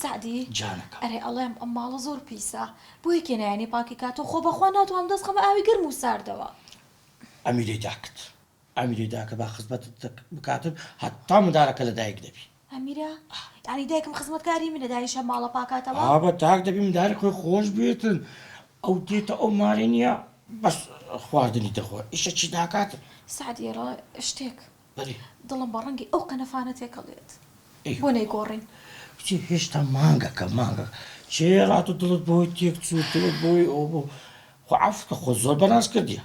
سەعدی جانەکەم. ئەرێ ئەڵێم ئەم ماڵە زۆر پیسە بۆ یەکێ نایەنی پاکی کاتەوە خۆ بەخوا ناتوانم دەست خەمە ئاوی گەرم و ساردەوە. ئەمیرەی داکت ئەمیرەی داکە با خزمەتت بکاتن هەتا مندارەکە لە دایک دەبی. ئەمیرە یانی دایکم خزمەتکاری منە دایشە ماڵە پاکاتەوە؟ ئابە داک دەبی منداری خۆی خۆش بێتن ئەو دێتە ئەو مارەی نییە بەس خواردنی دەخۆ ئیشە چی ناکاتن. سەعدی ئەڵێ شتێک بەری. دڵم بە ڕەنگی ئەو قەنەفانە تێکەڵێت ئەی بۆ نەیگۆڕین. کچێ هێشتا مانگەکە مانگەکە چێ ڕاتوو دڵت بۆی تێک چوو دڵت بۆی ئەو بوو خۆ عەفو کە خۆت زۆر بەناز کردیە.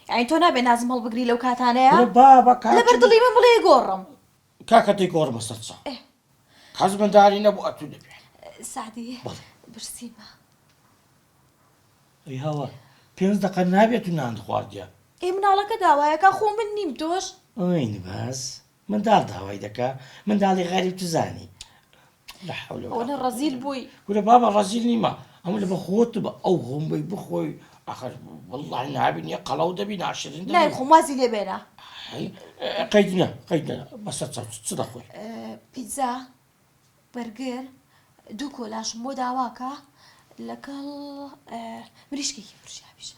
یانی تۆ نابێ نازم هەڵبگری لەو کاتانەیا؟ کورە بابە کاک لەبەر دڵی من بڵێ گۆڕم. کاکە دەیگۆڕمە سەر چاو. کەس منداری نەبوو ئەتوو نەبێ. سەعدی بەڵێ. برسیمە. ئەی هاوار پێنج دەقە نابێت و نان خواردیە. ئێ مناڵەکە داوایەکا خۆ من نیم تۆش. ئەین بەس منداڵ داوای دەکا منداڵی غەریب توزانی لا حول ولا ئەوەنە قوة ڕەزیل بووی. کورە بابە ڕەزیل نیمە ئەمە لە بە خۆت بە ئەو هۆمبەی بخۆی ئەخر وەڵڵاهی نابی نیە قەڵەو دەبی ناشرین دەبی. نایخۆم وازی لێ بێنە. قەید نیە قەید نیە بەسەر چاو چ دەخۆی؟ پیتزا بەرگر دوو کۆلاشم بۆ داواکە لەگەڵ مریشکێکی برژاویش.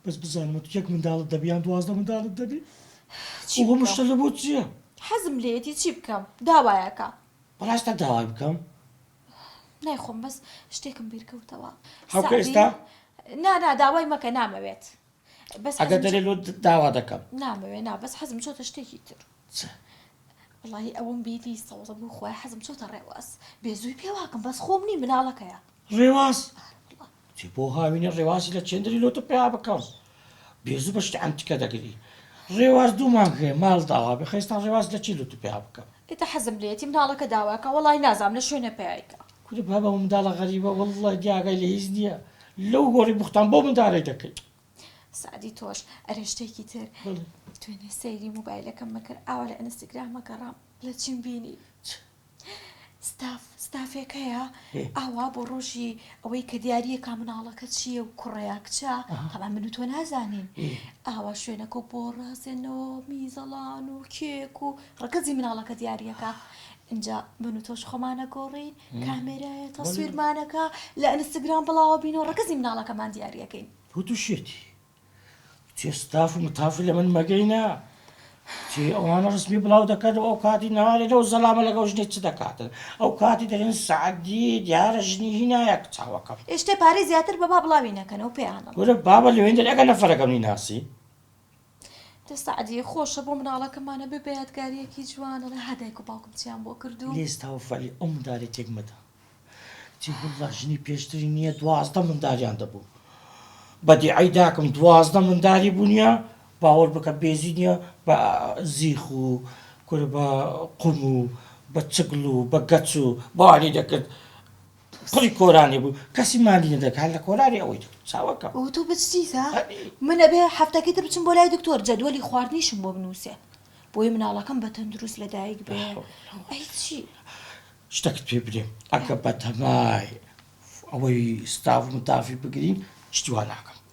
بەس بزانم ئەتو یەک منداڵت دەبی یان 12 منداڵت دەبی چی ئەو بکەم؟ مشتە لە بۆ چییە؟ حەزم لێیەتی چی بکەم داوایەکە. بەڕاستە داوای بکەم؟ نایخۆم بەس شتێکم بیرکەوتەوە هەوکە سەعدی ئێستا؟ نا نا داوای مەکە نامەوێت بەس ئەگەر حەزم دەرێ لۆ داوا دەکەم. نامەوێ نا بەس حەزم چۆتە شتێکی تر. چ؟ وەڵاهی ئەوەم بینی سەوزە بوو خوایە حەزم چۆتە ڕێواس بێزووی پێواکەم بەس خۆم نیم مناڵەکەیە. ڕێواس؟ چی بۆ هاوینە ڕێواسی لە چێندری لۆتە پیا بکەم بێزوو بە شتی عەنتیکە دەگری ڕێواس دوو مانگ هەیە ماڵ داوا بێ خەیستا ڕێواس لە چی لۆتە پیا بکەم. ئیتە حەزم لێیەتی مناڵەکە داواکا وەڵای نازام لە شوێنێ پەیای کا. کورە بابە ئەو منداڵە غەریبە وەڵڵای دی ئاگای لە هیچ نییە لەو گۆڕی بوختان بەو مندارەی دەکەی. سەعدی تۆش ئەرێ شتێکی تر دوێنێ سەیری موبایلەکەم مەکرد ئاوا لە ئینستاگرامە گەڕام لە چیم بینی ستاف ستافێک هەیە ئاوا بۆ ڕۆژی ئەوەی کە دیاریەکە مناڵەکە چییە و کوڕەیە کچە تەبا من و تۆ نازانین ئاوا شوێنەکە بۆ ڕازێنەوە میزەڵان و کێک و ڕەگەزی مناڵەکە دیاریەکە اینجا من و تۆش خۆمانە گۆڕین کامێرایە تەسویرمانەکە لە ئینستاگرام بڵاوە بینەوە ڕەگەزی مناڵەکەمان دیاریەکەین. تۆ تو شێتی چێ ستاف و متافی لە من مەگەینە چێ ئەوانە ڕسمی بڵاو دەکەن و ئەو کاتی نارێ لەو زەلامە لەگەڵ ژنێ چ دەکاتن ئەو کاتی دەرێن سەعدی دیارە ژنی هینایە چاوەکەم. ئێ شتێ پارەی زیاتر بە با بڵاوی نەکەنەوە پێیان ئەڵێم. کورە بابە لەوێندەرێ ئەگەر نەفەرەکەم نیناسی. دە سەعدی خۆشە بۆ مناڵەکەمان ئەبێ بە یادگاریەکی جوان ئەڵێ ها دایک و باوکم چیان بۆ کردووم. لێستا و فەعلی ئەو مندارەی تێک مەدە. چی واللە ژنی پێشتری نییە 12 منداریان دەبوو بەدیعەی داکم 12 منداری بوونیە باوەڕ بکە بێزی نییە بە زیخ و کورە بە قوم و بە چگڵ و بە گەچ و بەوانی دەکرد پڕی کۆرانی بوو کەسی ماندی نەدەکات لە کۆرانی ئەوەی دەکرد چاوەکەم. ئۆ تۆ بچیتە من ئەبێ هەفتەکەی تر بچم بۆ لای دکتۆر جەدوەلی خواردنیشم بۆ بنووسێ بۆیە مناڵەکەم بە تەندروست لەدایک بێ ئەی چی. شتەکت پێ برێم ئەگە بەتەمای ئەوەی ستاف متافی بگرین شتی وا ناکەم.